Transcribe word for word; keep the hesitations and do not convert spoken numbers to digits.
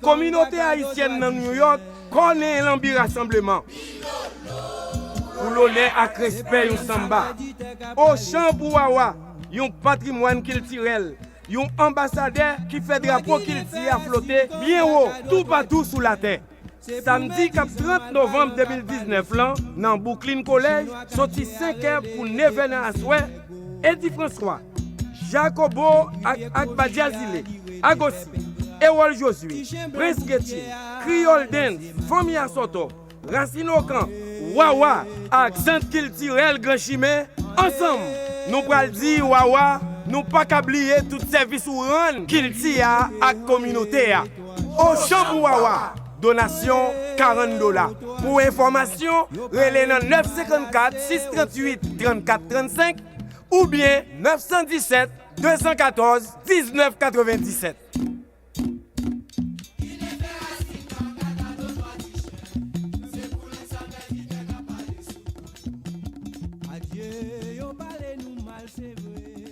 Kominote ayisyèn nan New York kònen lanbi rasanbleman pou lonè ak respè yon sanba. Ochan pou Wawa, yon patrimwàn kiltirèl, yon anbasadè ki fè drapo kilti a flote byen wo toupatou sou latè. Samdi k ap trant novanm de mil diznèf lan, nan Brooklyn College, soti senk è pou nèf è nan aswè, Eddy François, Jacobo ak Agbadia Zile, Agosi, Erol Josué, Prince Getchin, Kriyòl Dance, Fanmi Asòtò, Rasin Okan, Wawa ak Sant Kiltirèl Gran Chimen, ansanm, nou pral di Wawa, nou pa ka bliye tout sèvis ou rann kilti a ak kominote a. Ochan pou Wawa, donasyon karant dola. Pou enfòmasyon, rele nan nèf senkannkat, sis tranntuit, trannkat trannsenk oubyen nèf san disèt, de san katòz, diznèf katrevenndisèt. Adye, yo pale nou mal, se vre.